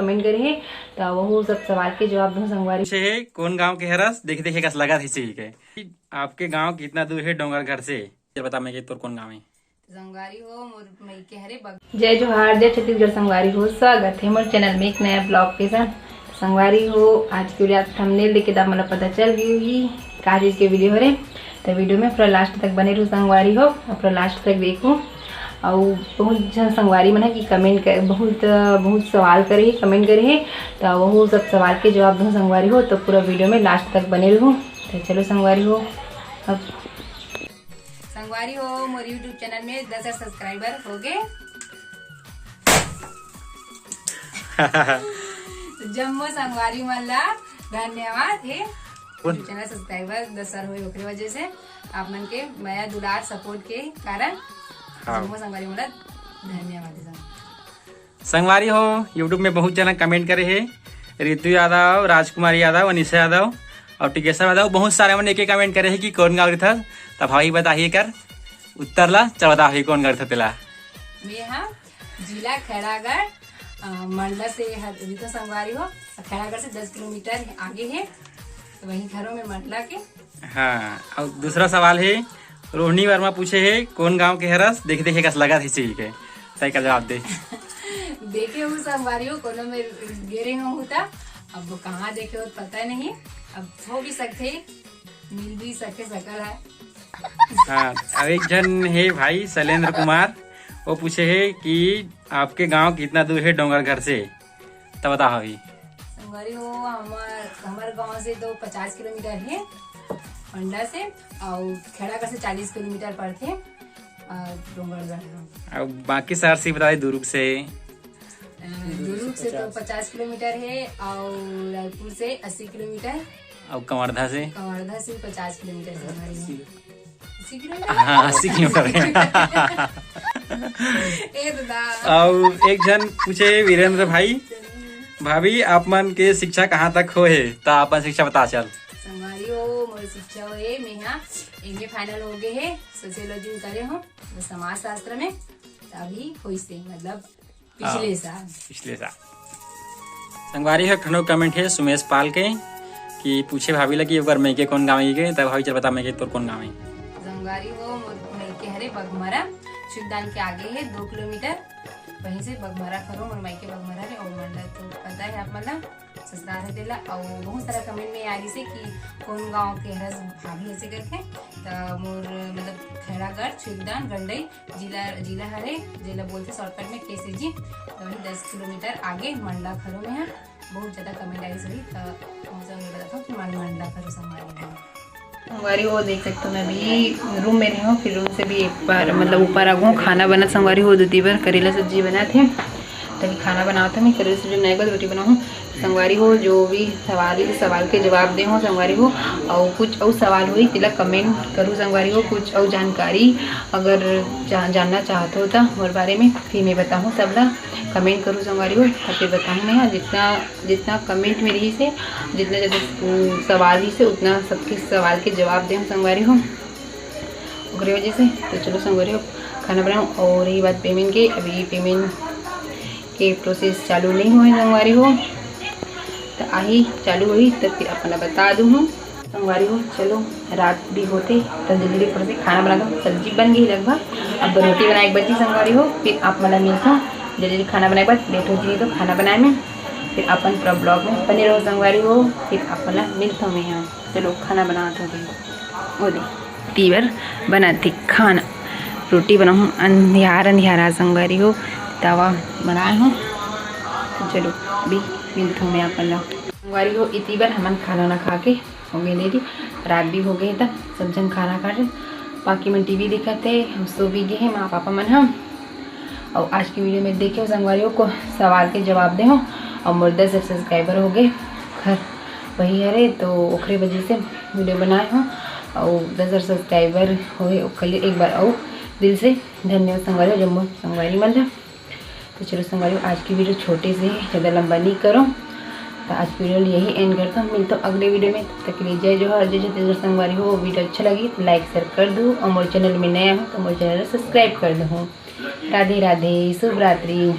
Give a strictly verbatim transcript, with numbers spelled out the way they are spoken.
Comment करे हे, त वहू सब सवाल के जवाब दूँ संगवारी। से हे, कौन गांव के हरस? देख देखे कस लगा थी के। आपके गांव कितना दूर है डोंगरगढ़ से? चल बता मैं के तोर कौन गांव है? संगवारी हो, मोर मइके हरे बग- जय जोहार, जय छत्तीसगढ़ संगवारी हो, स्वागत है मोर चैनल में एक नया ब्लॉग के साथ। संगवारी हो, आज के video थंबनेल देख के त आप मन ला पता चल गई होही का चीज के वीडियो हरे। त वीडियो में पूरा लास्ट तक बने रहू संगवारी हो, और पूरा लास्ट तक देखू। और बहुत जन संगवारी मन ह कि कमेंट कर, बहुत बहुत सवाल करे हे, कमेंट करे हे, त वहू सब सवाल के जवाब दूँ संगवारी हो। तो पूरा वीडियो में लास्ट तक बने रहू। तो चलो संगवारी हो, अब संगवारी हो, मोर YouTube चैनल में दस हजार सब्सक्राइबर हो गए। जम्मो संगवारी मन ला धन्यवाद हे। कौन? YouTube चैनल सब्सक्राइबर दस हजार होए, ओकरे वजह से आप मन के मया दुलार सपोर्ट के कारण हाँ। जम्मो संगवारी मन ला धन्यवाद हे। संगवारी हो, YouTube में बहुत जना कमेंट करे हे, रितु यादव, राजकुमार यादव, अनिशा यादव और टिकेश्वर यादव, बहुत सारे मन एके कमेंट करे हे कि कौन गाँव रिथस। तब भाई बताही एकर उत्तर ला, चल बताही कौन गाँव रिथस तेला। मैं हाँ जिला खैरागढ़, अ, मंडला से हर रिथो संगवारी हो, खैरागढ़ से दस किलोमीटर आगे है, तो वहीं घरों में मंडला के। हाँ, और दूसरा सवाल है, रोहिणी वर्मा पूछे हे, कौन गांव के हरस? देख देखे कस लगा थी के, सही का जवाब दे। देखे हूँ संगवारी हो, कोनो में गे रहे हूँ त, अब कहाँ देखे हो पता नहीं, अब हो भी सकते, मिल भी सकते सकल है। हाँ, अब एक जन है भाई शैलेंद्र कुमार, वो पूछे है कि आपके गांव कितना दूर है डोंगरगढ़ से, तो बता हवी। संगवारी हो, हमार हमार गांव से तो पचास किलोमीटर है मंडला से, और खैरागढ़ से चालीस किलोमीटर पड़थे, और डोंगरगढ़ है। अब बाकी शहर से बता दे, दुर्ग से। अ, दुर्ग से तो पचास किलोमीटर है, और रायपुर से अस्सी किलोमीटर। और कवर्धा से? कवर्धा से पचास किलोमीटर से हमारे यहाँ। अस्सी किलोमीटर? हाँ, अस्सी किलोमीटर है। ए दादा। और एक जन पूछे, वीरेंद्र भाई, भाभी, आप मन के शिक्षा कहाँ तक होए हे? त अपन शिक्षा बता चल। संगवारी हो, मोर शिक्षा होए, मैं यहाँ एमए फाइनल हो गए है, सोशियोलॉजी में करे हूँ, समाज शास्त्र में। त अभी होइसे, मतलब, पिछले हाँ, साल। पिछले साल। संगवारी हो, एक ठनो कमेंट है सुमेश पाल के कि पूछे भाभी ला कि ओकर मइके कौन गाँव के, तब भाभी चल बता मइके तोर कौन गाँव है। संगवारी हो, मोर मइके हरे बघमरा, छुईखदान के आगे है दो किलोमीटर, वहीं से बघमरा खरो, मोर मइके बघमरा है, और मंडला तो पता है आप मन ला, ससुराल है तेला। और बहुत सारा कमेंट में आ रही से कि कौन गांव के हरस भाभी ऐसे करके, तो मोर मतलब खैरागढ़, छुईखदान, गंडई, जिला, जिला हरे, जेला बोलथे शॉर्टकट में केसीजी, तो वही दस किलोमीटर आगे मंडला खरो में है। बहुत ज्यादा कमेंट आई सही, तो पहुंचा मैं बताता हूँ कि मंड-, मंडला खरो संगवारी में। संगवारी वो देख सकते हो, मैं अभी रूम में रही हूँ, फिर रूम से भी एक बार मतलब ऊपर आ गई हूँ, खाना बनत संगवारी हो, दो तीन बार करेला सब्जी बनात हे, तभी खाना बनावत हे। मैं करेला सब्जी बनाए के बाद रोटी बनाहूँ। संगवारी हो, जो भी सवाल, सवाल के जवाब दे हो संगवारी हो, और कुछ और सवाल होई तेला कमेंट करू संगवारी हो। कुछ और जानकारी अगर जा, जानना चाहत हो त मोर बारे में, फिर मैं बताहूँ सबला। कमेंट करू संगवारी हो, त फिर बताहूँ मैं। हाँ, जितना, जितना कमेंट में रही से, जितना ज़्यादा, उम, सवाल रही से, उतना सबके सवाल के जवाब दे संगवारी हो। ओकरे वजह से तो चलो संगवारी हो, खाना बनाओ। और रही बात पेमेंट के, अभी पेमेंट के प्रोसेस चालू नहीं हुए संगवारी हो, तो आही चालू हुई तब फिर अपन ला बता दूँ हूँ। संगवारी हो, चलो रात भी होते तो जल्दी जल्दी फटाफट से खाना बना दो। सब्जी बन गई लगभग, अब रोटी बनाए के बची संगवारी हो, फिर आप मन ला मिलता हूँ। जल्दी जल्दी खाना बनाए के बाद लेट हो जाइए तो खाना बनाए में, फिर अपन पूरा ब्लॉग में बने रहो संगवारी हो, फिर आप मन ला मिलता हूँ मैं यहाँ। चलो खाना बनात हो गई। ओ दे, तीबर बनात हे खाना, रोटी बनाहूँ, अंधियार अंधियार आ संगवारी हो, तवा बनाए हूँ। तो चलो अभी मिलत हूँ मैं अपन ला। संगवारी हो, इती बर हमन खाना ना खा के हो गए लेडी, रात भी हो गए, तब सब जन खाना खा रहे, बाकी मन टीवी देखत हे, हम सो भी गए हैं माँ पापा मन हम। और आज की वीडियो में देखे हो संगवारी हो, को सवाल के जवाब दे हो, और मोर दस सब्सक्राइबर हो गए घर वही हरे, तो ओकरे वजह से वीडियो बनाए हो। और दस हजार सब्सक्राइबर होए ओकर लिए एक बार और दिल से धन्यवाद संगवारी हो, जम्मो संगवारी मन ला। तो चलो संगवारी हो, आज की वीडियो छोटे से ही, ज़्यादा लंबा नहीं करो, तो आज की वीडियो यही एंड करता हूँ। मिलता हूँ अगले वीडियो में, तब तक के लिए जय जोहार, जय छत्तीसगढ़ संगवारी हो। वीडियो अच्छा लगी तो लाइक शेयर कर दो, और मोर चैनल में नया हो तो मोर चैनल सब्सक्राइब कर दो। राधे राधे, शुभ रात्रि।